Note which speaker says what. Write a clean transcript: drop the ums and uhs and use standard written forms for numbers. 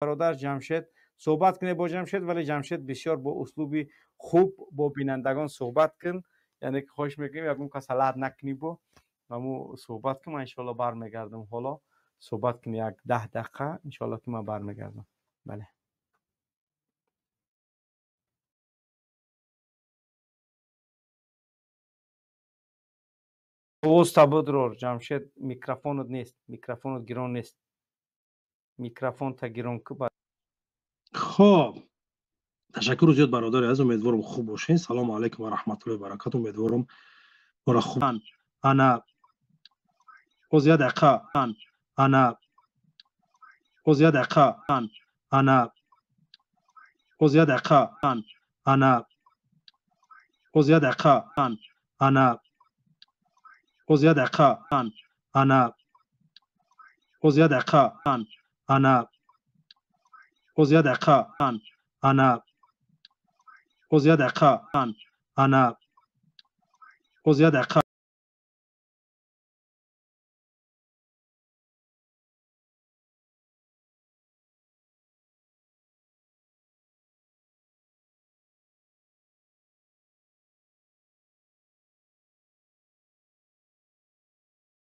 Speaker 1: Бародар Ҷамшед, суҳбат кунед бо Ҷамшед, вале Ҷамшед бисёр бо услуби хуб бо бинандагон суҳбат кун, яъне ки хоҳиш мекунем, ягон каса лат накунӣ, бо ҳаму суҳбат кун. Ман иншоалло бармегардам. Ҳоло суҳбат кун як 10 дақиқа, иншоалло ки ман бармегардам. Бале. Овозта будрор, Ҷамшед, микрофонат нест, микрофонат гирон нест, микрофонта гирон ку.
Speaker 2: Хоб, ташаккур зиёд, бародари азиз, умедворам, хуб бошед. Салому алайкум ва раҳматуллоҳи баракату. Умедворам, мора хуб. Ана, боз як дақиқа, ана, боз як дақиқа, ана, боз як дақиқа, ана, боз як дақиқа, ана, боз як дақиқа, ана, боз як дақиқа, ана, боз як дақиқа, ана, боз як дақиқа, ана, боз як дақиқа.